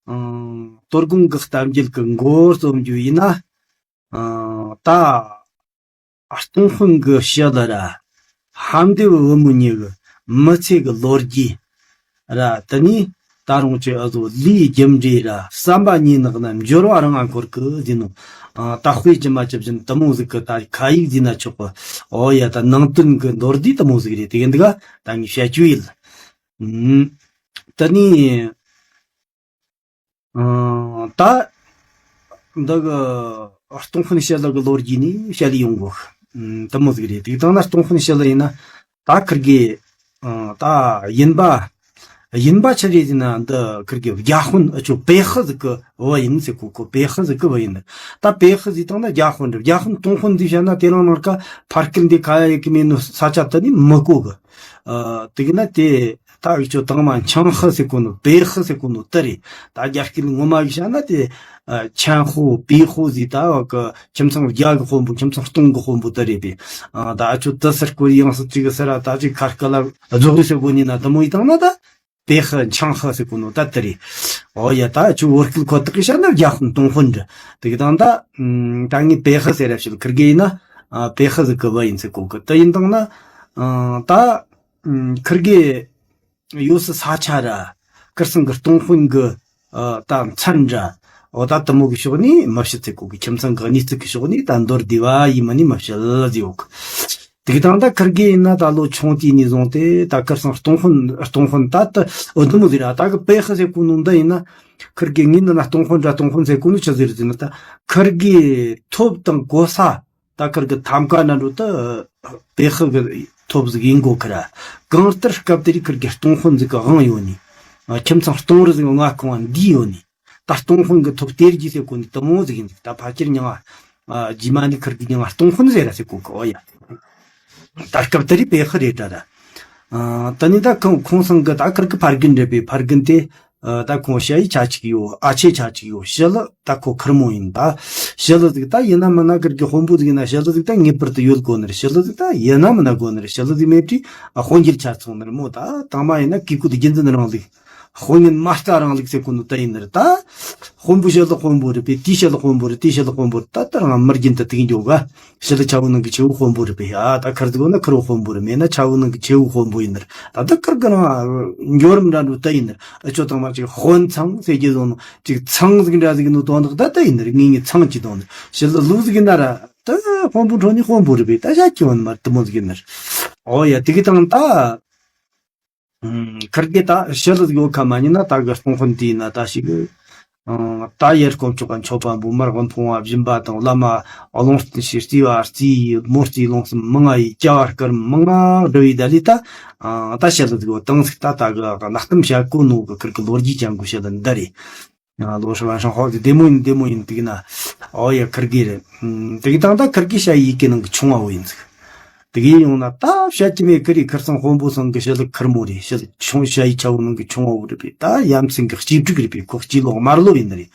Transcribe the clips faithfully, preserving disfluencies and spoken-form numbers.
ཨང་། དོ་དགོང་གི་གཏམ་རྒྱུད་ཀྱི་མགོ་རྩོམ་རྒྱུ་ཡིན་ན། ཨང་། ད་སྟོང་དཔོན་གྱི་ཞི་ལི་ར། ཧམ་འདེབས་བུ་མོ་གཉིས་ཀྱི་མི་ཚེ་གི་ལོ་རྒྱུས་ར། དེ་ནས་ད་རུང་ཅི་ཨ་ཟོ་ལུས་རྒྱུ་འབྲས་ར། བསམ་པ་གཉིས་ནག་ན་འབྱོར་བ་རང་ཨ་འཁོར་གི་ཟིན་ནོ། ཨང་། ད་དཔེ་ཅི་མ་ཅི་བཞིན་དུ་མོ་ཟིག་གི་ད་ཁ་ཡིག་ཟིན་ན་ཆོག་གི། ཨོ་ཡ། ད་ནང་དོན་གྱི་མདོར་བསྡུས་དུ་མོ་ཟིག་རེད། དེ་གི་འདུག་ག་ད་ངས་བཤད་རྒྱུ་ཡིན། ཨང་། དེ་ནས། ཨང་། ད་འདི་གི་སྟོང་དཔོན་ཞི་ལི་གི་ལོ་རྒྱུས་ནས་བཤད་ལས་ཡོང་གོ། ཨང་། དེ་མོ་ཟིག་རེད། དེ་དང་ན་སྟོང་དཔོན་ཞི་ལི་ཡིན་ན། ད་ཁིར་གི། ཨང་། ད་ཡིན་པ། ཡིན་པ་ཆི་རེད་ཟེར་ན། འདི་ཁིར་གི་རྒྱ་དཔོན་ཨ་ཅོ་པེ་ཧི་ཟིག་གི་བུ་ཡིན་ཟེར་གོ་གོ། པེ་ཧི་ཟིག་གི་བུ་ཡིན། ད་པེ་ཧི་ཟིག་དང་ན་རྒྱ་དཔོན་རེད། རྒྱ་དཔོན་སྟོང་དཔོན་འདི་བཤད་ན་དེ་རིང་ནངས་ཀ་ཕ་སྐད་འདི་ག་ཡ་ཡི་གི་མེད་ནོ་ས་ཆ་དེ་ནི་མི་གོ་གི། ཨ། དེ་གི་ན་དེ་ད་འུ་ཅོ་དང་མ་ཆང་ཧི་ཟེར་གོ་ནོ། པེ་ཧི་ཟེར་གོ་ནོ་དེ་རེད། ད་རྒྱ་སྐད་ངོ་མ་གི་བཤད་ན་དེ། ཨ། ཆན་ཧོ་པེ་ཧོ་ཟེར། ད་བ་གི་ཁྱིམ་ཚང་རྒྱ་གི་དཔོན་པོ། ཁྱིམ་ཚང་སྟོང་གི་དཔོན་པོ་དེ་རེད་པས། ཨ། ད་འུ་ཅོ་དེ་ཟེར་གོ་ཡང་སྲིད་ཅིག་གི་ཟེར་ར། ད་ཅིག་ཁ་སྐད་ལ་རྫོགས་རེད་ཟེར་གོ་ནི་ན། དེ་མོ་ཡི་དང་ན་ད་པེ་ཧི་ཆང་ཧི་ཟེར་གོ་ནོ་ད་དེ་རེད། ཨོ་ཡ། ད་འུ་ཅོ་བོད་སྐད་ཁོ་ཐག་གི་བཤད་ན་རྒྱ་དཔོན་སྟོང་དཔོན་འདྲ། དེ་གི་དང་ད། ཨམ། ད་ངས་པེ་ཧི་ཟེར་ར་བཤད། ཁིར་གི་ཡིན་ན། ཨ། པེ་ཧི་ཟིག་གི་བུ་ཡིན་ཟེར་གོ་གི། དེ་ཡིན་དང་ན། ཨ། ད། ཨམ། ཁིར་གི་ཡོད་སི་ས་ཆ་ར། ཁིར་ཚང་གི་སྟོང་དཔོན་གི། ཨ། ད་མཚན་ར། འོ་ད་དེ་མོ་གི་ཕྱོགས་ནས་མི་བཤད་ཟེར་གོ་གི། ཁྱིམ་ཚང་གི་གནས་ཚུལ་གི་ཕྱོགས་ནས་ད་མདོར་བསྡུས་པ་ཡིན་མ་ནི་མི་བཤད་ཟེར་གོ་གི། དེ་གི་དང་ད་ཁིར་གི་ཡིན་ན་ད་ལོ་ཆུང་དུས་ནས་བཟུང་སྟེ་ད་ཁིར་ཚང་སྟོང་དཔོན། སྟོང་དཔོན་ད་ད་འོ་དེ་མོ་ཟིག་ར། ད་གི་པེ་ཧི་ཟེར་གོ་ནོ་འདི་ཡིན་ན། ཁིར་གི་ངའི་ནང་ན་སྟོང་དཔོན་ར་སྟོང་དཔོན་ཟེར་གོ་ནོ་ཆི་ཟིག་རེད་ཟེར་ན། ད་ཁིར་གི་ཐོབ་དང་གོ་ས། ད་ཁིར་གི་ཐམ་ཀ་ན་འགྲོ་ད་པེ་ཧི་གི་ཐོབ་ཟིག་ཡིན་གོ་ཁི་ར། གང་ལྟར་སྐབས་དེ་རིགས་ཁིར་གི་སྟོང་དཔོན་ཟིག་གི་དབང་ཡོད་ནི། ཨ། ཁྱིམ་ཚང་སྟོང་རི་ཟིག་ང་ཁོང་འདི་ཡོད་ནི། ད་སྟོང་དཔོན་གི་ཐོབ་སྟེར་རྒྱུ་ཟེར་གོ་ནི་དེ་མོ་ཟིག་ཡིན་ཟིག། ད་ཕལ་ཆེར་མྱིང་ང་། ཨ། རྗེས་མ་ནི་ཁིར་གི་མྱིང་ང་སྟོང་དཔོན་ཟེར་ར་ཟེར་གོ་གི། ཨོ་ཡ། ད་སྐབས་དེ་རིགས་པེ་ཧི་རེད་ད་ར། ཨ། ད་ནི་ད་ཁོང་ཁོང་ཚང་གི་ད་ཁིར་གི་ཕ་རྒན་རེད་པས། ཕ་རྒན་དེ། ཨ། ད་ཁོང་ཞ་ཡི་ཆ་གཅིག་ཡོད། ཨ་ཆེ་ཆ་གཅིག་ཡོད། ཞི་ལི་ད་ཁོ་ཁེར་མོ་ཡིན། ད་ཞི་ལི་ཟིག་ད་ཡིན་ན་མིན་ན་ཁིར་གི་དཔོན་པོ་ཟིག་ཡིན་ན་ཞི་ལི་ཟིག་ད་ངེས་པར་དུ་ཡོད་དགོས་ནི་རེད། ཞི་ལི་ཟིག་ད་ཡིན་ན་མིན་ན་དགོས་ནི་རེད། ཞི་ལི་ཟིག་མེད་དུས་ཨ་དཔོན་གྱི་ཆ་ཚང་ནི་རེད་མོ། ད་དང་མ་ཡིན་ན་གུས་བཀུར་དུ་རྒྱུན་འཛིན་རིང་ལུགས། དཔོན་ངན་མ་རྩ་རིང་ལུགས་ཟེར་གོ་ནོ་ད་ཡིན་ནི་རེད། ད་དཔོན་པོ་ཞི་ལི་དཔོན་པོ་རེད་པས། དེའི་ཞི་ལི་དཔོན་པོ་རེད། དེའི་ཞི་ལི་དཔོན་པོ་རེད། ད་ད་རང་མི་རྒྱུན་དུ་ཐུག་འགྱོ་ག། ཞི་ལི་ཆ་བོ་ནང་གི་ཆེ་བོ་དཔོན་པོ་རེད་པས། ཨ། ད་ཁིར་ཟིག་ཡོད་ན་ཁིར་བོ་དཔོན་པོ་རེད། མེད་ན་ཆ་བོ་ནང་གི་ཆེ་བོ་དཔོན་པོ་ཡིན་ནི་རེད། ད་ད་ཁིར་གི་རང་འགྱོ་རིམ་འདྲ་འགྲོ་ད་ཡིན་ནི་རེད། ཨ་ཅོ་དང་མ་ཅིག་དཔོན་ཚང་ཟེར་གྱི་བཟོ་ནོ་ཅིག་ཚང་ཟིག་འདྲ་ཟིག་ནོ་དོན་དག་ད་ད་ཡིན་ནི་རེད། ངེད་གཉིས་ཚང་གཅིག་དང་ནི་ཞི་ལི་ལུག་ཟིག་ཡིན་ན་ར། ད་དཔོན་པོ་འཕྲོ་ནི་དཔོན་པོ་རེད་པས། ད་བཤད་ཀྱི་བ་ནི་མ་རེད། དེ་མོ་ཟིག་ཡིན་ནི་རེད། ཨོ་ཡ། དེ་གི་དང་ད། ཨུམ། ཁིར་གི་ད་ཞི་ལི་ཟིག་ཡོད་ཁ་མ་ཉན་ན་ད་གི་སྟོང་དཔོན་དེ་ཡིན་ན་ད་ཞིག་ཨང་། ད་ཡར་དཀོན་མཆོག་གི་མཆོད་པ་འབུལ། མར་གི་མཐོང་བ་སྦྱིན་པ་དང་། བླ་མ་ལུང་བསྟན་ཞུས། རྩིས་པ་རྩིས་མོ་རྩིས། ལུང་གསུམ་མང་ང་ཡི་བྱ་བ་སྐར་མང་ང་འགྲོ་བའི་ད་ལི་ད། ཨང་། ད་ཞི་ལི་ཟིག་ཡོད་དང་ཟིག་ད་ད་གི་གནའ་གཏམ་བཤད་གོ་ནོ་གི་ཁིར་གི་ལོ་རྒྱུས་ཅན་གོ་ཞི་ལི་འདི་རེད། ཨ། ལོ་ཧྲི་ཝན་ཧྲང་ཧོ་དེ་བདེ་མོ་ཡིན། བདེ་མོ་ཡིན། དེ་གི་ན། ཨོ་ཡ། ཁིར་གི་རེད། ཨུམ། དེ་གི་དང་ད་ཁིར་གི་ཞ་ཡི་གི་ནང་གི་ཆུང་བ་བོ་ཡིན་ཟིག། དེ་གི་ཡོང་ན་ད་བཤད་ཀྱི་མེད་ཀི་རེད། ཁིར་ཚང་དཔོན་པོ་ཚང་གི་ཞི་ལི་ཁེར་མོ་རེད། ཞི་ལི་ཆུང་ཞ་ཡི་ཆ་བོ་ནང་གི་ཆུང་བ་བོ་རེད་པས། ད་ཡ་མཚན་གི་གཅེས་ཕྲུག་རེད་པས། ཁོ་གཅེས་ལོ་དམར་ལོ་ཡིན་ནི་རེད།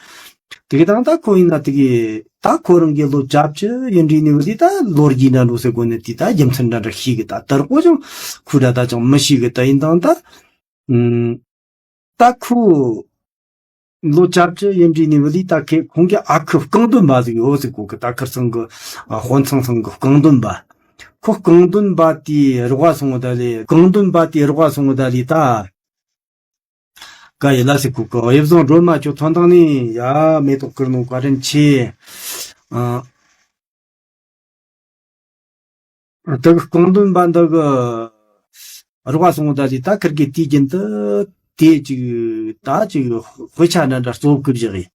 དེ་གི་དང་ད་ཁོ་ཡིན་ན་དེ་གི་ད་ཁོ་རང་གི་ལོ་བཅོ་བརྒྱད་ཡིན་དུས་ནི་བུ་དེ་ད་ལོ་རྒྱུས་འདྲ་འགྲོ་ཟེར་གོ་ནི་དེ་ད་རྒྱུ་མཚན་འདྲ་འདྲ་ཤེས་གི། ད་དར་གོ་ཅང་ཁུ་འདྲ་ད་ཅང་མི་ཤེས་གི། ད་ཡིན་དང་ད། ཨུམ། ད་ཁོ་ལོ་བཅོ་བརྒྱད་ཡིན་དུས་ནི་བུ་ལི་ད་ཁེ་ཁོང་གི་ཨ་ཁུ་རྐང་འདོན་པ་ཟིག་ཡོད་ཟིག་གོ་གི། ད་ཁིར་ཚང་གི་ཨ་དཔོན་ཚང་ཚང་གི་རྐང་འདོན་པ། ཁོ་རྐང་འདོན་པ་དེའི་རོགས་སོང་ད་ལི། རྐང་འདོན་པ་དེའི་རོགས་སོང་ད་ལི་ད། ཀ་ཡི་ལ་ཟིག་གོ་གི། ཨེ་བཟང་སྒྲོལ་མ་ཁྱོད་ཐོན་དང་ནི་ཡ་མེ་ཏོག་ཀིར་ནོ་བཀའ་དྲིན་ཆེ། ཨ། དེ་གི་རྐང་འདོན་པ་འདི་གི་རོགས་སོང་ད་ལི་ད་ཁིར་གི་དུས་རྒྱུན་དུ་དེ་ཅིག་ད་ཅིག་དཔེ་ཆ་འདྲ་འདྲ་རྩོམ་གི་བཞག་གི།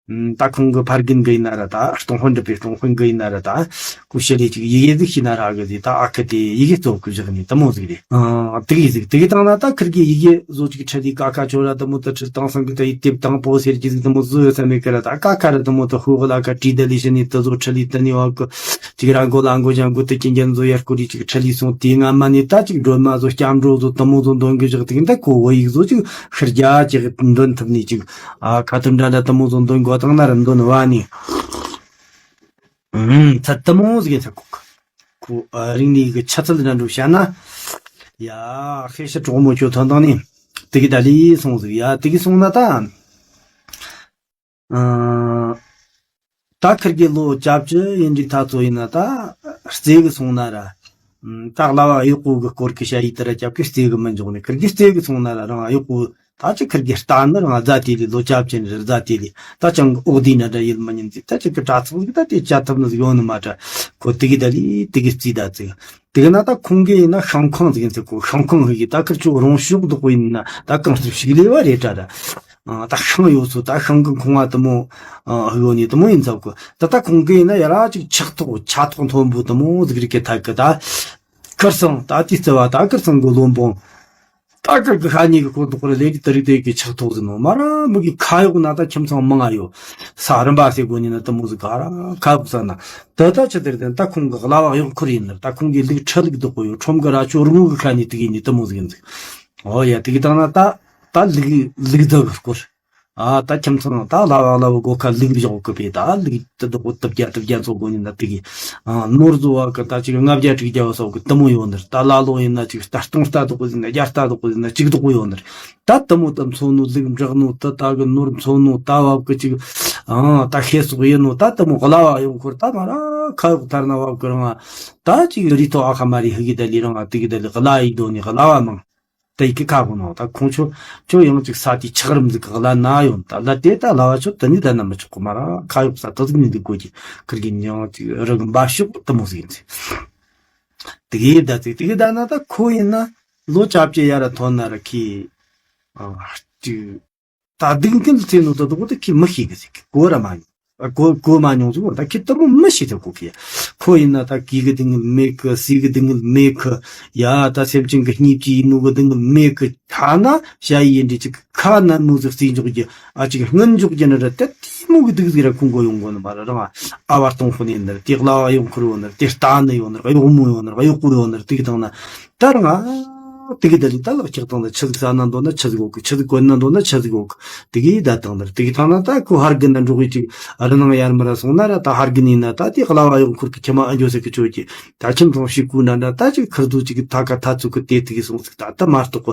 ཨུམ། ད་ཁོང་གི་ཕ་རྒན་གི་ཡིན་ན་ར། ད་སྟོང་དཔོན་འདྲ་པའི་སྟོང་དཔོན་གི་ཡིན་ན་ར། ད་ཁོ་ཞི་ལི་ཅིག་ཡི་གེ་ཟིག་ཤེས་ན་ར་གི་ཟིག། ད་ཨ་ཁུ་དེ་ཡི་གེ་རྩོམ་གི་བཞག་ནི་དེ་མོ་ཟིག་རེད། ཨ། དེ་གི་ཟིག། དེ་གི་དང་ན་ད་ཁིར་གི་ཡི་གེ་བཟོ་ཅིག་ཁྲིད་དེ་ཀ་ཁ་ཆོ་ར་དེ་མོ་ད་ཁྲིད། དེང་སང་གི་ད་ཡི་དེབ་དང་པོ་ཟེར་གྱི་ཟིག་དེ་མོ་བཟོ་ཡོད་ས་མེད་ཀི་ར། ད་ཀ་ཁ་ར་དེ་མོ་ད་ཧུ་གི་ལ་ཁ་བྲིས་ད་ལི་ཤི་ནི་ད་བཟོ་ཁྲིད་ལི་ད་ནི་བ་གི་ཅིག་ར་མགོ་ལ་མགོ་ཅང་མགོ་ད་ཀྱི་འགན་བཟོ་ཡར་སྐོར་རི་ཅིག་ཁྲིད་ལི་སོང་། དེ་སྔ་མ་ནི་ད་ཅིག་སྒྲོལ་མ་བཟོ་སྐྱབས་འགྲོ་བཟོ་དེ་མོ་བཟོ་འདོན་གི་བཞག། དེ་གི་ད་ཁོ་བོད་ཡིག་བཟོ་ཅིག་ཤར་རྒྱ་ཅིག་འདོན་ཐུབ་ནི་ཅིག། ཨ། ཁ་ཐུམ་འདྲ་འདྲ་དེ་མོ་བཟོ་འདོན་དགོས་དང་ན་ར་འདོན་བ་ནི། ཨུམ། ཚད་དེ་མོ་ཟིག་ཡིན་ས་ཁོ། ཁོ་ཨ་རིང་ནི་གི་ཆ་ཚད་འདྲ་འགྲོ་བྱ་ན། ཡ་ཧེ་ཤ་གྲོགས་མོ་ཁྱོད་ཐོན་དང་ནི། དེ་གི་ད་ལི་སོང་ཟིག། ཡ་དེ་གི་སོང་ན་ད། ཨ། ད་ཁིར་གི་ལོ་བཅོ་བརྒྱད་ཡིན་གྱི་ཐ་ཚོ་ཡིན་ན་ད་རྩེ་གི་སོང་ན་ར། ཨ། ད་གླ་བ་གཡོག་པོ་གི་སྐོར་གི་ཞ་ཡི་དེ་ར་རྒྱབ་གི་རྩེ་གི་མི་འཇོག་ནི། ཁིར་གི་རྩེ་གི་སོང་ན་ར་རང་གཡོག་པོ། ད་ཅི་ཁིར་གི་རྟ་ནི་རང་རྫ་དེ་ལི་ལོ་བཅོ་བརྒྱད་རི་རྫ་དེ་ལི་ད་ཅང་གི་ཨོག་དི་ན་འདྲ་ཡིན་མ་ཉིན་ཟིག་ད་ཅི་གི་དྲ་ཚོགས་ཟིག་ད་དེ་བཅའ་ཐབས་ནི་ཟིག་ཡོང་ནི་མ་འདྲ། ཁོ་དེ་གི་ད་ལི་དེ་གི་རྩིས་ད་ཙིག་དེ་གི་ན་ད་ཁོང་གི་ཡིན་ན་ཤང་ཁང་ཟིག་ཡིན་ཟིག་ཁོ་ཤང་ཁང་ཧི་གི་ད་ཁིར་ཆོ་རོང་ཤོག་དོག་པོ་ཡིན་ན་ད་གང་ཟིག་ཞིག་ལས་བ་རེད་དྲ་ར། ཨ། ད་ཤང་ཡོད་ཚོ་ད་ཤང་གི་ཁང་བ་དུ་མོ་ཨ་ཧི་ཡོད་ནི་དུ་མོ་ཡིན་ཟིག་ཁོ་ད་ད་ཁོང་གི་ཡིན་ན་ཡ་ར་ཅིག་ཆག་ཐོག་ཆ་ཐོག་མཐོན་པོ་དུ་མོ་ཟིག་རིག་གི་ཐད་གི་ད། ཁིར་སང་ད་དེ་རྩི་བ་ད་ཁིར་སང་གི་བློན་པོ། ད་ཁིར་གི་ཤ་ཉེ་གི་ཁོ་དོག་རེ་ལས་དེ་རིག་དེ་གི་ཆག་ཐོག་ཟིན་ནོ་མ་ར་མི་གི་ཁ་གཡོག་ན་ད་ཁྱིམ་ཚང་མང་ང་ཡོད། ས་རིམ་པ་ཟེར་གོ་ནི་ན་དུ་མོ་ཟིག་ག་ར་ཁ་གཡོག་ས་ན། ད་ད་ཆི་དེར་དེ་ད་ཁོང་གི་གླ་བ་གཡོག་ཁུར་ཡིན་ནར་ད་ཁོང་གི་ལུག་ཁྲི་ལུག་དོག་པོ་ཡོད་ཁྲོམ་གི་ར་ཆོ་རུ་ངུ་གི་ཁ་ནི་དུ་གི་ནི་དུ་མོ་ཟིག་ཡིན་ཟིག་ཨོ་ཡ་དུ་གི་དང་ན་ད་ད་ལུག་ལུག་ད་གི་སྐོར། ཨ། ད་ཁྱིམ་ཚང་ད་ལ་བ་ལ་བ་སྒོ་ཁ་ལུག་བཞག་གི་པས་ད་ལུག་དུ་དོག་པོ་དུ་བརྒྱ་དུ་བརྒྱ་ཚོ་དགོ་ནི་ན་དུ་གི་ཨ། ནོར་བཟོ་བ་གི་ད་ཅིག་ལྔ་བརྒྱ་དྲུག་བརྒྱ་བ་སོགས་གི་དུ་མོ་ཡོད་ནར་ད་ལ་ལོ་ཡིན་ན་ཅིག་ད་སྟོང་རྟ་དོག་པོ་ཟིན་ན་བརྒྱ་རྟ་དོག་པོ་ཟིན་ན་གཅིག་དོག་པོ་ཡོད་ནར། ད་དུ་མོ་ད་མཚོ་ནོ་ལུག་འབྲག་ནོ་ད་ད་གི་ནོར་མཚོ་ནོ་ད་བབ་གི་ཅིག་ཨ། ད་ཤེས་སོག་ཡིན་ནོ་ད་དུ་མོ་གླ་བ་ཡོང་ཁོར་ད་མ་ར་ཁ་གཡོག་ཐར་ན་བབ་གི་རང་ད་ཅིག་རི་ཐོག་ཨ་ཁ་མ་རི་ཧི་གི་ད་ལི་རང་ཨ་དུ་གི་ད་ལི་གླ་ཡི་དོ་ནི་གླ་བ་མང་། ད་ཡི་གེ་ཁ་གོ་ནོ་ད་ཁོང་ཆོ་ཆོ་ཡང་ཅིག་ས་དེ་ཆག་རིམ་ཟིག་གི་གླ་ན་ཡོང་ད་ལ་དེ་ད་གླ་བ་ཆོ་དུ་ནི་ད་ན་མི་ཆོག་གི་མ་ར་ཁ་གཡོག་ས་དུ་ཟིག་ནི་འདི་གོ་གི་ཁིར་གི་ཉང་ཅིག་རི་གི་འབའ་ཤོག་དུ་མོ་ཟིག་ཡིན་ཚེ། དེ་གི་ད་ཚིག་དེ་གི་ད་ན་ད་ཁོ་ཡིན་ན་ལོ་བཅོ་བརྒྱད་ཡ་ར་ཐོན་ན་ར་ཁི་ཨ་ཅིག་ད་སྡུག་འཁལ་ཚེ་ནོ་ད་དོ་གོ་ད་ཁི་མི་ཤེས་གི་ཟིག་གི་གོ་ར་མ་ཉོ། གོ་གོ་མ་མྱོང་ཟིག་གོ་ད་ཁྱེད་ལྟ་བུ་མི་ཤེས་ཐུབ་གོ་གི། ཁོ་ཡིན་ན་ད་གི་གི་སྡུག་བསྔལ་མེད་གི་སི་གི་སྡུག་བསྔལ་མེད་གི། ཡ་ད་སེམས་ཅན་གི་སྙིང་རྗེ་ཡིན་ནོ་གི་སྡུག་བསྔལ་མེད་གི། ཐ་ན་ཞ་ཡི་ཡིན་འདྲི་ཅིག་ཁ་ན་མོ་ཟིག་རྩིས་འཇོག་རྒྱུ་ཨ་ཅིག་སྔོན་འཇོག་རྒྱུ་ནི་ར་ད་དེ་མོ་གི་སྡུག་ཟིག་ར་ཁོང་གོ་ཡོང་གོ་ནི་མ་ར་རང་ཨ་བར་སྟོང་ཁོ་ནི་ཡིན་ནི་ར་དེ་གླ་བ་ཡོང་ཁུར་ཡོང་ནི་ར་དེ་རྟ་ནི་ཡོང་ནི་ར་གཡོག་མོ་ཡོང་ནི་ར་གཡོག་པོ་ཡོང་ནི་ར་དེ་གི་དང་ན་ད་རང་ཨ། དེ་གི་ད་ལི་ད་ལག་ཆགས་དང་ད་ཆི་ཟིག་ཟ་ན་འདོད་ན་ཆི་ཟིག་འོག་གི་ཆི་ཟིག་གོན་ན་འདོད་ན་ཆི་ཟིག་འོག་གི་དེ་གི་ད་དང་ད་དེ་གི་ཐང་ན་ད་ཁོ་ཧར་གི་ན་འགྲོ་གི་ཅིག་རི་ནང་ཡར་མར་སོང་ན་ར་ད་ཧར་གི་ནི་ན་ད་དེ་གླ་བ་ཡོང་ཁུར་གི་ཁྱི་མ་ཨ་འཇོ་ཟེར་གི་ཆོ་གི་ད་ཁྱིམ་ཚང་ཞིག་གུ་ན་འདྲ་ད་ཅིག་ཁུར་དུ་ཅིག་ཐ་ཀ་ཐ་ཚུག་གི་དེ་དེ་གི་སོང་ཟིག་ད་ད་མ་གཏོགས་གི་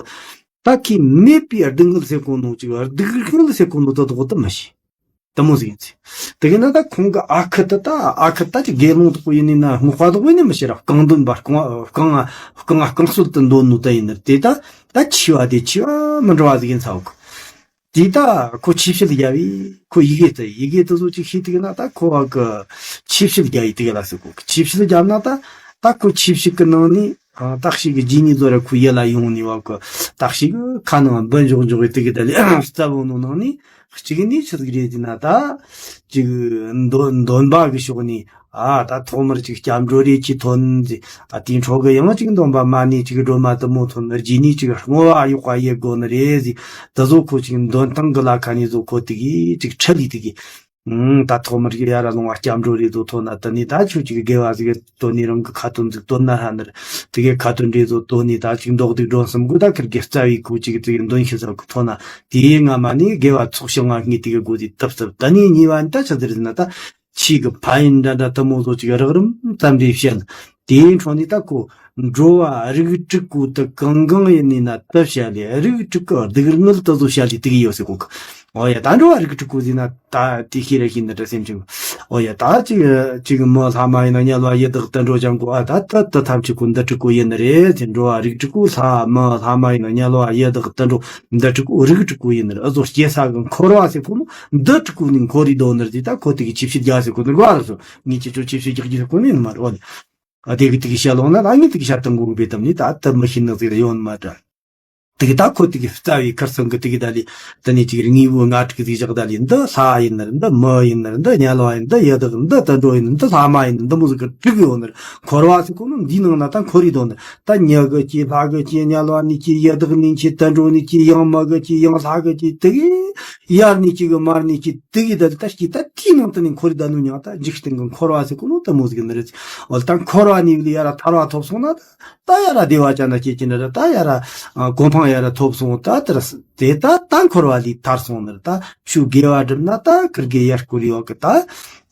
ད་ཁི་མེད་པའི་སྡུག་བསྔལ་ཟེར་གོ་ནོ་ཅིག་སྡུག་བསྔལ་ཟེར་གོ་ནོ་ད་དོ་གོ་ད་མ་ཤེས། དུ་མོ་ཟིག་ཡིན་ཚེ། དེ་གི་ན་ད་ཁོང་གི་ཨ་ཁུ་དེ་ད་ཨ་ཁུ་ད་ཅི་དགེ་སློང་དག་པོ་ཡིན་ནི་ན་སྔོག་པ་དག་པོ་ཡིན་ནི་མི་ཤེས་ར་རྐང་འདོན་པ་རྐང་རྐང་རྐང་རྐང་སྲོལ་དུ་འདོན་ནོ་ད་ཡིན་ནི་དེ་ད་ད་ཆེ་བ་དེ་ཆེ་བ་མི་འགྲོ་བ་ཟིག་ཡིན་ཚ་འོག་དེ་ད་ཁོ་ཆེ་བཤད་རྒྱབ་བས་ཁོ་ཡི་གེ་དེ་ཡི་གེ་དེ་ཚོ་ཅིག་ཤེས་དེ་གི་ན་ད་ཁོ་བ་གི་ཆེ་བཤད་རྒྱབ་ཡི་དེ་གི་ལ་ཟེར་གོ་གི་ཆེ་བཤད་རྒྱབ་ན་ད་ད་ཁོ་ཆེ་བཤད་གི་ནང་ནས་ཨ་ད་ཞིག་གི་རྗེས་ནས་ཚོ་ར་ཁོ་ཡི་ལ་ཡོང་ནི་བ་གི་ད་ཞིག་གི་ཁ་ནང་འབུ་འཇོག་འཇོག་གི་དེ་གི་ད་ལས་རྩ་བོ་ནོ་ནང་ནས། གཅིག་ནི་ཆི་ཟིག་རེད་ཟེར་ན་ད། ཅིག་འདོན་འདོན་པ་གི་ཕྱོགས་ནས་ཨ་ད་ཐོག་མར་ཅིག་སྐྱབས་འགྲོ་རེ་ཅིག་ཐོན་ཟེར། ཨ་དེའི་འཕྲོ་གི་ཡང་ཅིག་འདོན་པ་མ་ནི་ཅིག་སྒྲོལ་མ་དུ་མོ་ཐོན། རྗེས་ནས་ཅིག་བསྔོ་བ་གཡོག་པ་ཡེ་དགོ་ནི་རེད་ཟེར། དེ་ཚོ་ཁོ་ཅིག་འདོན་སྟངས་གི་ལ་ཁ་ནས་བཟོ་ཁོ་དེ་གི་ཅིག་ཁྲིད་ལས་དེ་གི་ཨུམ། ད་ཐོག་མར་ཡ་ར་ལོང་བ་སྐྱབས་འགྲོ་རེ་བཟོ་ཐོན་ན་དེ་ནས་ད་ཁྱོད་ཅིག་དགེ་བ་ཟིག་དོན་ནི་རང་གི་ཁ་ཏོན་ཟིག་དོན་ན་ཧ་ནར། དེ་གི་ཁ་ཏོན་རེ་བཟོ་དོན་ནི་ད་ཅིག་མདོག་སྡིག་སྒྲོན་གསུམ་གི་ད་ཁིར་གི་རྩ་བའི་ཁུ་ཅིག་དེ་གི་འདོན་ཤེས་ཟིག་གི་ཐོན་ན། དེའི་སྔ་མ་ནས་དགེ་བ་ཚོགས་ཞིང་ང་སྔས་དེ་གི་སྒོ་ཟིག་བཏབ་བཏབ། དེ་ནས་གཉིས་པ་ནི་ད་ཆི་ཟེར་ཟེར་ན་ད། ཆོས་གི་ཕན་ཡོན་འདྲ་འདྲ་དུ་མོ་ཚོ་ཅིག་རགས་རིམ་ཙམ་རེ་བཤད། དེའི་འཕྲོ་ནས་ད་ཁོ་འགྲོ་བ་རིགས་དྲུག་པོ་དུ་གང་གང་ཡིན་ནི་ན་དུ་བཤད་ལེ་རིགས་དྲུག་གི་སྡུག་བསྔལ་དུ་ཚོ་བཤད་ལེ་དེ་གི་ཡོད་ཟེར་གོ་གི། ཨོ་ཡ་ད་འགྲོ་བ་རིགས་དྲུག་པོ་ཟེར་ན་ད་དེ་ཤེས་ར་ཤེས་འདི་འདྲ་སེམས་ཅིག་ཨོ་ཡ་ད་ཅིག་ཅིག་མི་ལྷ་མ་ཡིན་ན་དམྱལ་བ་ཡི་དྭགས་དུད་འགྲོ་ཅང་གོ་ཨ་ད་ད་ད་ཐམས་ཅད་ཁོ་འདི་དྲུག་པོ་ཡིན་ནི་རེད་ཟེར། འགྲོ་བ་རིགས་དྲུག་པོ་ལྷ་མི་ལྷ་མ་ཡིན་ན་དམྱལ་བ་ཡི་དྭགས་དུད་འགྲོ་འདི་དྲུག་པོ་རིགས་དྲུག་པོ་ཡིན་ནི་རེད། ཨ་ཚོ་སྐྱེ་ས་གི་འཁོར་བ་ཟེར་གོ་ནོ་འདི་དྲུག་པོ་ནི་འཁོར་རི་དོ་ནི་རེད། ད་ཁོ་དེ་གི་ཆེ་བཤད་རྒྱག་ཟེར་གོ་ནི་རེད་བ་ར་སོ། ངས་ཁྱེད་ཚོ་ཆེ་བཤད་རྒྱག་རྒྱུ་ཟེར་གོ་ནི་ནི་མ་རེད་བ། ཨ་དེ་གི་དེ་གི་བཤད་ལོང་ན་ད་ངས་དེ་གི་བཤད་དང་གོ་གི་བེད་དམ་ནི་ད་ད་མི་ཤེས་ནི་ཟིག་རེད་ཡོང་ནི་མ་འདྲ། དེ་གི་ད་ཁོ་དེ་གི་རྩ་བའི་ཁར་སང་གི་དེ་གི་ད་ལི་ད་ནི་ཅིག་རི་དངོས་པོ་ལྔ་དྲུག་གི་ཟིག་བཞག་ད་ལི་འདི་ལྷ་ཡིན་ནི་རེད། འདི་མི་ཡིན་ནི་རེད། འདི་དམྱལ་བ་ཡིན། འདི་ཡི་དྭགས་འདི་དུད་འགྲོ་ཡིན། འདི་ལྷ་མ་ཡིན། འདི་མོ་ཟིག་གི་དྲུག་ཡོད་ནི་རེད། འཁོར་བ་ཟེར་གོ་ནོ་འདིའི་ནང་ན་ད་འཁོར་རི་དོ་ནི་རེད། ད་མྱི་གི་སྐྱེ་ལྷ་གི་སྐྱེ་དམྱལ་བ་ནི་སྐྱེ་ཡི་དྭགས་ནི་སྐྱེ་དུད་འགྲོ་ནི་སྐྱེ་ཡང་མི་གི་སྐྱེ་ཡང་ལྷ་གི་སྐྱེ་དེ་གི་ཡར་ནི་སྐྱེ་གི་མར་ནི་སྐྱེ་དེ་གི་ད་ད་སྐྱེ་ད་དེའི་ནང་དུ་ནི་འཁོར་རི་ད་ནུ་མྱང་ད་འཇིག་རྟེན་གི་འཁོར་བ་ཟེར་གོ་ནོ་ད་མོ་ཟིག་ནི་རེད། འོ་ད་འཁོར་བ་ནི་ཡར་ཐར་བ་ཐོབ་སོང་ན་ད་ད་ཡ་ར་བདེ་བ་ཅན་ན་སྐྱེ་གི་ནི་རེད། ད་ཡ་ར་གོ་འཕང་ཡ་ར་ཐོབ་སོང་ད་དེ་ར་དེ་ད་ད་འཁོར་བ་ལས་ཐར་སོང་ནི་རེད། ད་ཆུ་དགེ་བ་བསྒྲུབ་ན་ད་ཁིར་གི་ཡར་སྐོར་ཡོད་གི་ད།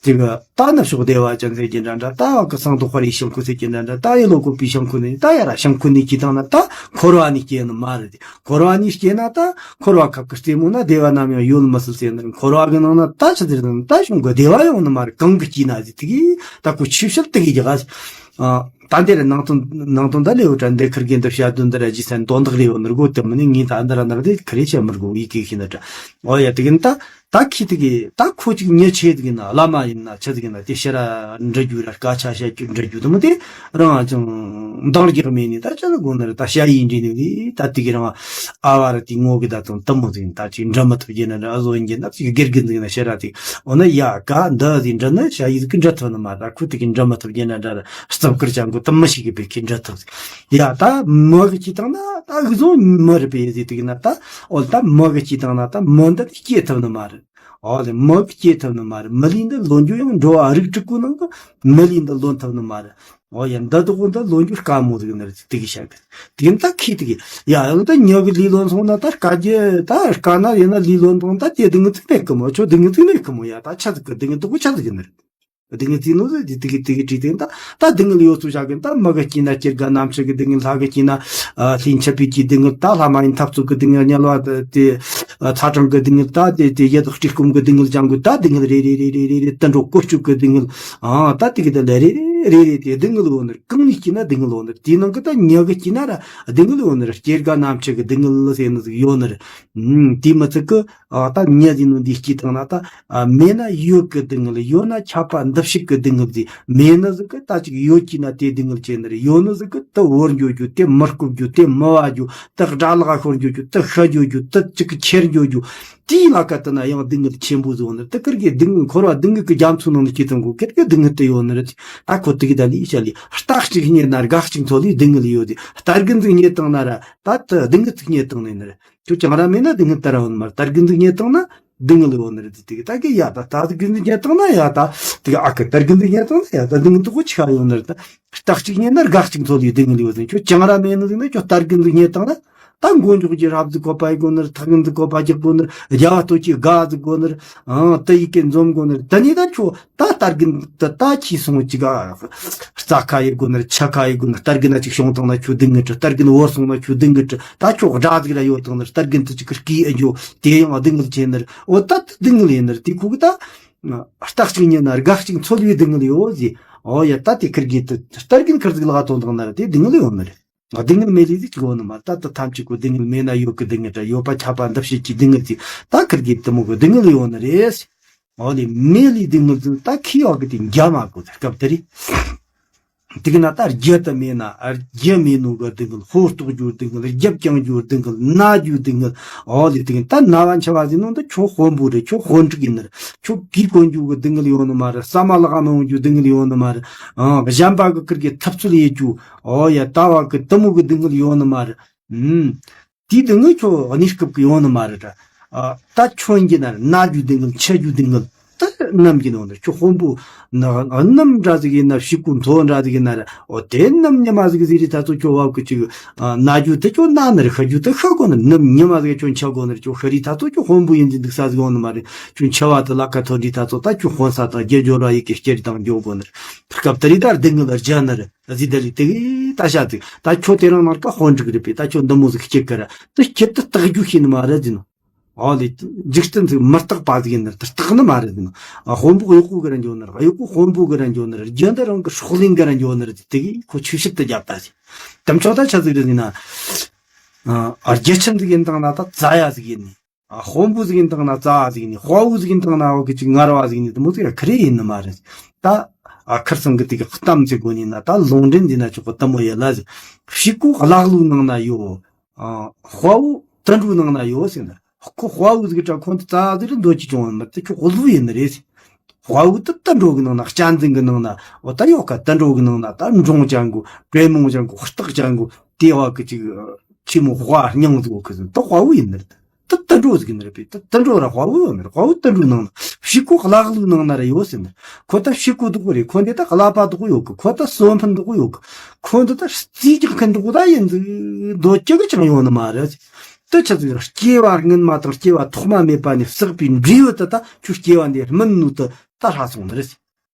དེ་གི་ད་ནུབ་ཕྱོགས་བདེ་བ་ཅན་ཟེར་གྱི་འདྲ་འདྲ། ད་བ་གི་སང་དུ་དཔལ་ཡེ་ཤང་ཁུ་ཟེར་གྱི་འདྲ་འདྲ། ད་ཡེ་ལོ་ཀོ་པི་ཤང་ཁུ་ནི། ད་ཡ་ར་ཤང་ཁུ་ནི་གྱི་དང་ན། ད་འཁོར་བ་ནི་སྐྱེ་ནི་མ་རེད། འཁོར་བ་ནི་སྐྱེ་ན་ད་འཁོར་བ་ཁབ་ཀྱི་རྩེ་མོ་ན་བདེ་བ་ནམ་ཡང་ཡོད་མི་སྲིད་ཟེར་ནི། འཁོར་བ་གི་ནང་ན་ད་ཆི་ཟེར་ན་ད་གཞུང་གི་བདེ་བ་ཡོང་ནི་མ་རེད། གང་གི་སྐྱེས་ན་ཟེར། དེ་གི་ད་ཁོ་ཆོས་བཤད་དེ་གི་རྒྱག་ག་ཨ། ད་འདིར་ནང་དོན་ནང་དོན་ད་ལེའུ་དྲ་འདི་ཁིར་གི་འདི་བཤད་དོན་འདི་ར་རྗེས་སན་དོན་དག་རེ་ཡོད་ནི་རྒོ་དེ་མིན་ནི་ངས་ད་འདི་ར་ནག་དེ་ཁི་རེ་བཤད་མི་རྒོ་ཡི་གེ་ཤི་ན་དྲ། ཨོ་ཡ། དེ་གི་ད་ད་ཁི་དེ་གི་ད་ཁོ་ཅིག་ཉེ་ཆེ་དེ་གི་ན་བླ་མ་ཡིན་ན་ཆི་དེ་གི་ན་དེ་ཕྱི་ར་འདྲི་རྒྱུ་ར་སྐད་ཆ་བཤད་རྒྱུ་འདྲི་རྒྱུ་དེ་མོ་དེ་རང་ཅང་འདང་རྒྱག་མེད་ནི། ད་ཅི་ལ་དགོ་ནི་ར། ད་ཞ་ཡི་འདྲི་ནི་ནི་ད་དེ་གི་རང་ཨ་བ་ར་དེ་ངོ་གི་ད་དང་དེ་མོ་དེ་ད་ཅིག་འདྲི་མི་ཐུབ་རྒྱུ་ན་འདྲ། ཨ་བཟོ་ཡིན་རྒྱུ་ན་ཅིག་དགེ་རྒན་དེ་གི་ན་ཕྱི་ར་དེ། འོ་ན་ཡ་ག་འདི་ཟིག་འདྲི་ན་ཞ་ཡི་ཟིག་གི་འདྲི་ཐུབ་ནི་མ་རེད། ཁུ་དེ་གི་འདྲི་མི་ཐུབ་རྒྱུ་ན་འདྲ་ར། རྩབ་ཀིར་ཅང་གི་དུ་མི་ཞིག་གི་བེད་ཀི་འདྲི་ཐུབ་ཟིག། ཡ་ད་མི་གི་སྐྱེས་དང་ན་ད་གི་བཟོ་མི་རེད་པས་ཟིག་དེ་གི་ན་ད། འོ་ད་མི་གི་སྐྱེས་དང་ན་ད་མི་འདི་སྐྱེ་ཐུབ་ནི་མ་རེད། འོ་ལེ་མི་གི་སྐྱེ་ཐུབ་ནི་མ་རེད། མི་ལུས་འདི་ལོན་རྒྱུ་ཡང་འགྲོ་བ་རིགས་དྲུག་གི་ནང་གི་མི་ལུས་འདི་ལོན་ཐུབ་ནི་མ་རེད། འོ་ཡ་འདི་དག་འདི་ལོན་རྒྱུ་དཀའ་མོ་ཟིག་ནི་རེད། དེ་གི་བཤད་གི་དེ་གི་ད་ཁི་དེ་གི་ཡ་ཡང་ད་མྱི་གི་ལུས་ལོན་སོང་ན་ད་དཀའ་རྒྱུ་ད་དཀའ་ན་ཡིན་ན་ལུས་ལོན་དང་ད་དེ་སྡུག་བསྔལ་ཅིག་མེད་གི་མོ། ཁྱོད་སྡུག་བསྔལ་ཅིག་མེད་གི་མོ། ཡ་ད་ཆ་ཟིག་གི་སྡུག་བསྔལ་དག་ཆ་ཟིག་ཡིན་ནི་རེད། སྡུག་བསྔལ་ཅིག་ནོ་ཟིག་དེ་དེ་གི་དེ་གི་བྲིས་དེ་ད་ད་སྡུག་བསྔལ་ཡོད་ཚུལ་བྱ་གི་ད་མི་གི་སྐྱེས་ན་སྐྱེ་རྒ་ན་འཆི་གི་སྡུག་བསྔལ། ལྷ་གི་སྐྱེས་ན་ལྷས་འཆི་བའི་གི་སྡུག་བསྔལ། ད་ལྷ་མ་ཡིན་འཐབ་རྩོད་གི་སྡུག་བསྔལ། དམྱལ་བ་དེ་ཚ་གྲང་གི་སྡུག་བསྔལ། ད་དེ་དེ་ཡི་དྭགས་བཀྲེས་སྐོམ་གི་སྡུག་བསྔལ་ཅང་གི་ད་སྡུག་བསྔལ་རེ་རེ་རེ་རེ་རེ་རེ་དུད་འགྲོ་བཀོལ་སྤྱོད་གི་སྡུག་བསྔལ། ཨ་ད་དེ་གི་ད་ལེ་རེ་རེ་རེ་རེ་དེ་སྡུག་བསྔལ་ཡོད་ནི་རེད། གང་ནས་སྐྱེས་ན་སྡུག་བསྔལ་ཡོད་ནི་རེད། དེའི་ནང་གི་ད་མྱི་གི་སྐྱེས་ན་ར་སྡུག་བསྔལ་ཡོད་ནི་རེད། སྐྱེ་རྒ་ན་འཆི་གི་སྡུག་བསྔལ་ཟེར་ནི་ཟིག་ཡོད་ནི་རེད། ཨུམ། དེ་མི་ཚད་གི་ཨ་ད་མྱི་ཟིག་ནོ་འདི་སྐྱེས་དང་ན་ད་ཨ་མེད་ན་ཡོད་གི་སྡུག་བསྔལ། ཡོད་ན་ཆད་པ་འདི་ཕྱིར་གི་སྡུག་བསྔལ་ཟིག། མེད་ནི་ཟིག་གི་ད་ཅིག་ཡོད་ཀྱི་ན་དེ་སྡུག་བསྔལ་ཅན་ནི་རེད། ཡོད་ནི་ཟིག་གི་དེ་བོར་འགྱོ་རྒྱུ། དེ་མི་རྐུབ་རྒྱུ། དེ་མི་བ་རྒྱུ། དེ་དགྲ་ལག་ཤོར་འགྱོ་རྒྱུ། དེ་ཤི་འགྱོ་རྒྱུ། དེ་ཅིག་གི་ཁྱེར་འགྱོ་རྒྱུ། དེའི་ལ་ཀ་དེ་ན་ཡང་སྡུག་བསྔལ་ཆེན་པོ་ཟིག་ཡོད་ནི་རེད། དེ་ཁིར་གི་སྡུག་བསྔལ་འཁོར་བ་སྡུག་བསྔལ་གི་རྒྱ་མཚོ་ནང་ནས་སྐྱེས་དང་གོ་ཁིར་གི་སྡུག་བསྔལ་དེ་ཡོད་ནི་རེད། ད་ཁོ་དེ་གི་ད་ལི་ཤ་ལི་རྟགས་གཅིག་རྙེད་ན་དགག་གཅིག་འཚོལ་ལི་སྡུག་བསྔལ་ཡོད་དེ། རྟ་རྒན་ཟིག་རྙེད་དང་ན་ར་ད་དེ་སྡུག་བསྔལ་ཅིག་རྙེད་དང་ནི་ནི་རེད། ཁྱོད་ཅང་ར་མེད་ན་སྡུག་བསྔལ་དེ་ར་ཡོད་ནི་མ་རེད། རྟ་རྒན་ཟིག་རྙེད་དང་ན་སྡུག་བསྔལ་ཡོད་ནི་རེད། དེ་དེ་གི་ད་གི་ཡ་ད་རྟ་རྒན་ཟིག་རྙེད་དང་ན་ཡ་ད་དེ་གི་ཨ་ཁུ་རྟ་རྒན་ཟིག་རྙེད་དང་ན་ཡ་ད་སྡུག་བསྔལ་དེ་གོ་ཆི་ག་ཡོད་ནི་རེད། ད་རྟགས་གཅིག་རྙེད་ན་དགག་གཅིག་འཚོལ་ལི་སྡུག་བསྔལ་ཡོད་ཟིན། ཁྱོད་ཅང་ར་མེད་ནི་ཟིག་ན་ཁྱོད་རྟ་རྒན་ཟིག་རྙེད་དང་ན་ད་མགོ་མཇུག་གི་རབ་ཟིག་བཀོད་པ་ཡི་དགོ་ནི་རེད། ཐག་རྒན་ཟིག་བཀོད་པ་རྒྱག་དགོ་ནི་རེད། རྒྱལ་བ་སྟོད་ཀྱི་དགའ་ཟིག་དགོ་ནི་རེད། ཨང་དེ་ཡི་གེ་འཛོམས་དགོ་ནི་རེད། ད་ནི་ད་ཁྱོད་ད་རྟ་རྒན་དེ་ད་ཁྱི་སོང་ཅིག་ག་རྩྭ་ཁ་ཡི་དགོ་ནི་རེད། ཆུ་ཁ་ཡི་དགོ་ནི་རེད། རྟ་རྒན་ན་ཅིག་ཤོང་དང་ན་ཁྱོད་སྡུག་བསྔལ་རེད། རྟ་རྒན་བོར་སོང་ན་ཁྱོད་སྡུག་བསྔལ་རེད། ད་ཁྱོད་དགྲ་ཟིག་ར་ཡོད་དང་ནི་རེད། རྟ་རྒན་དེ་ཅིག་གི་སྐྱེས་ཨ་འགྱོ་དེ་ཡང་སྡུག་བསྔལ་ཆེ་ནི་རེད། འོ་ད་དེ་སྡུག་བསྔལ་ཡིན་ནི་རེད། དེ་ཁུག་ད་རྟགས་གཅིག་རྙེད་ན་དགག་གཅིག་འཚོལ་བའི་སྡུག་བསྔལ་ཡོད་ཟེར། འོ་ཡ་ད་དེ་ཁིར་གི་དེ་རྟ་རྒན་ཁིར་ཟིག་ལག་དོན་དང་ན་ར་དེ་སྡུག་བསྔལ་ཡོད་ནི་རེད། སྡུག་བསྔལ་མེད་ལས་ཟིག་ཅིག་ཡོད་ནི་མ་རེད། ད་ད་ཐམས་ཅད་ཀོ་སྡུག་བསྔལ་མེད་ན་ཡོད་གི་སྡུག་བསྔལ་ར། ཡོད་པ་ཆད་པ་འདི་ཕྱིར་གྱི་སྡུག་བསྔལ་ཟིག་ད་ཁིར་གི་དེ་མོ་གི་སྡུག་བསྔལ་ཡོད་ནི་རེད། འོ་ལེ་མེད་ལས་སྡུག་བསྔལ་ཟིག་ད་ཁི་ཡོད་གི་དེ་འཇམ་མ་གོ་ད་སྐབས་དེ་རེད། དེ་གི་ན་ད་རྒྱུ་དེ་མེད་ན་རྒྱུ་མེད་ནོ་གི་སྡུག་བསྔལ། ཕོ་ལྟོགས་རྒྱུ་སྡུག་བསྔལ། རྒྱབ་བརྐྱང་རྒྱུ་སྡུག་བསྔལ། ན་རྒྱུ་སྡུག་བསྔལ། འོ་ལེ་དེ་གི་ད་ན་བ་འཆི་བ་ཟིག་ནོ་ད་ཁྱོད་དཔོན་པོ་རེད། ཁྱོད་དཔོན་ཕྲུག་ཡིན་ནི་རེད། ཁྱོད་གོས་གོན་རྒྱུ་གི་སྡུག་བསྔལ་ཡོད་ནི་མ་རེད། ཟ་མ་ལག་མི་འོང་རྒྱུ་སྡུག་བསྔལ་ཡོད་ནི་མ་རེད། ཨང་གཞན་པ་གི་ཁིར་གི་ཐུབ་ཚོད་ཡེད་རྒྱུ། ཨོ་ཡ་ད་བ་གི་དུ་མོ་གི་སྡུག་བསྔལ་ཡོང་ནི་མ་རེད། ཨུམ། དེའི་སྡུག་བསྔལ་ཁྱོད་གནས་སྐབས་ཀྱི་ཡོང་ནི་མ་རེད་དྲ། ཨ་ད་ཁྱོད་ཡིན་གྱི་ན་རེད། ན་རྒྱུ་སྡུག་བསྔལ། འཆི་རྒྱུ་སྡུག་བསྔལ། ད་ནམ་གྱི་ནང་ནས་ཁྱོད་དཔོན་པོ་ན་ནམ་འདྲ་ཟིག་ཡིན་ན་ཕྱུག་པོ་མཚོ་འདྲ་ཟིག་ཡིན་ན་རེད། ཨོ་དེ་ནམ་ཉི་མ་ཟིག་ཟིག་རི་ད་ཚོ་ཁྱོད་བབ་གི་ཅིག་ན་རྒྱུ་དེ་ཁྱོད་ན་ནི་རེད། ཤི་རྒྱུ་དེ་ཤི་དགོ་ནི་རེད། ནམ་ཉི་མ་ཟིག་ཁྱོད་འཆི་དགོ་ནི་རེད། ཁྱོད་ཤི་རི་ད་ཚོ་ཁྱོད་དཔོན་པོ་ཡིན་གྱི་འདུག་ས་ཟིག་ཡོང་ནི་མ་རེད། ཁྱོད་འཆི་བ་དེ་ལ་ཁ་ཐོན་རི་ད་ཚོ་ད་ཁྱོད་དཔོན་ས་དང་རྒྱུ་འབྱོར་བ་ཡི་གེ་སྐྱེ་རི་དང་འགྱོ་དགོ་ནི་རེད། སྐབས་དེ་རི་ད་སྡུག་བསྔལ་རྒྱུ་ནི་རེད། ཨ་ཟི་ད་ལི་དེ་གི་ད་ཤ་ཚིག་ད་ཁྱོད་དེ་རང་ནང་ཀ་དཔོན་ཕྲུག་རེད་པས། ད་ཁྱོད་འདི་མོ་ཟིག་སྐྱེ་གི་ར་དེ་སྐྱེ་དུ་རྟག་རྒྱུ་ཤེས་ནི་མ་རེད་ཟིན། ཨོ་ལེ། འཇིག་རྟེན་ཟིག་མི་རྟག་པ་ཟིག་ཡིན་ནི་རེད། དེ་རྟག་ནི་མ་རེད་ཟིན། ཨ་དཔོན་པོ་གཡོག་པོ་གི་ར་འགྱོ་ནི་རེད། གཡོག་པོ་དཔོན་པོ་གི་ར་འགྱོ་ནི་རེད། རྒྱུ་འདི་རང་གི་སྲོག་ལེན་གི་ར་འགྱོ་ནི་རེད། དེ་གི་ཁོ་ཆོས་བཤད་དུ་རྒྱབ་ད་ཟིན། དམ་ཆོག་ད་ཆ་ཟིག་རེད་ཟིན་ན། ཨ་རྒྱལ་ཁྱིམ་ཟིག་ཡིན་དང་ན་ད་ཙ་ཡ་ཟིག་ཡིན་ནི། ཨ་དཔོན་པོ་ཟིག་ཡིན་དང་ན་ཙ་བ་ཟིག་ནི། དཔའ་བོ་ཟིག་ཡིན་དང་ན་བ་གི་ཅིག་ངར་བ་ཟིག་ནི། དེ་མོ་ཟིག་ར་ཁི་རེ་ཡིན་ནི་མ་རེད། ད་ཨ་ཁིར་ཚང་གི་དེ་གི་གཏམ་ཚེ་དགོ་ནི་ན་ད་ལུང་འདྲེན་འདི་ན་ཆོག་གི་དེ་མོ་ཡེ་ལ་ཟིག་ཕྱུག་པོ་གླག་ལུག་ནང་ན་ཡོད། ཨ་དཔའ་བོ་དུད་འགྲོ་ནང་ན་ཡོད་ཟེར་ན། ཁོ་དཔའ་བོ་ཟིག་གྲ་ཁོང་དུ་ཙ་ཟིག་རེ་འདོད་ཀྱི་བྱུང་བ་མི་དེ་ཁྱོད་གླུ་ཡིན་ནི་རེད། དཔའ་བོ་དེ་དུད་འགྲོ་གི་ནང་ན། གཅན་གཟན་གི་ནང་ན། འོ་ད་ཡོད་ཀ་དུད་འགྲོ་གི་ནང་ན་ད་འབྲོང་ཅན་གོ། གྲེ་མོང་ཅན་གོ། སྟག་ཅན་གོ། དེ་བ་གི་ཅིག་ཆི་མོ་དཔའ་སྙིང་ཟིག་གོ་གི་ཟིན། དེ་དཔའ་བོ་ཡིན་ནི་རེད། ད་དུད་འགྲོ་ཟིག་ནི་རེད་པས། ད་དུད་འགྲོ་ར་དཔའ་བོ་ཡོད་ནི་རེད། དཔའ་བོ་དུད་འགྲོའི་ནང་ན། ཕྱུག་པོ་གླག་ལུག་ནང་ན་ར་ཡོད་ཟེར་ནི། ཁོ་ད་ཕྱུག་པོ་དུ་གོ་རེད། ཁོ་འདི་ད་ཀླད་པ་དུ་གོ་ཡོད་གི། ཁོ་ད་གསོན་ཕན་དུ་གོ་ཡོད་གི། ཁོ་འདི་ད་རྩིས་རྒྱག་མཁན་དུ་གོ་ད་ཡིན་ཟིག་འདོད་ཀྱི་གི་ཅང་ཡོད་ནི་མ་རེད། དུ་ཆ་ཟིག་སྐྱེ་བ་སྔོན་མ་དང་སྐྱེ་བ་ཐོག་མ་མེད་པ་ནས་བསགས་པའི་འབྲས་བུ་དུ་ད་ཁྱོད་སྐྱེ་བ་འདི་སྨིན་ནོ་དུ། ད་ཧྲ་སོང་ནི་རེད།